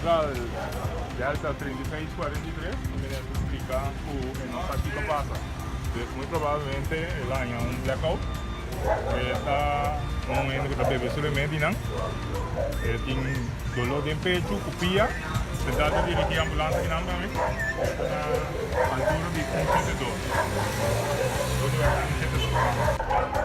Central, Delta 3643, e meneer ta splica cu e no sa kico pasa. Dus muy probablemente el a haña un blackout. E ta un hende cu ta bebe su remedinan. E tin dolor den pecho cu pia. Central ta dirigi ambulance akinan tambe. E ta na altura di 172. Dos lugar 172.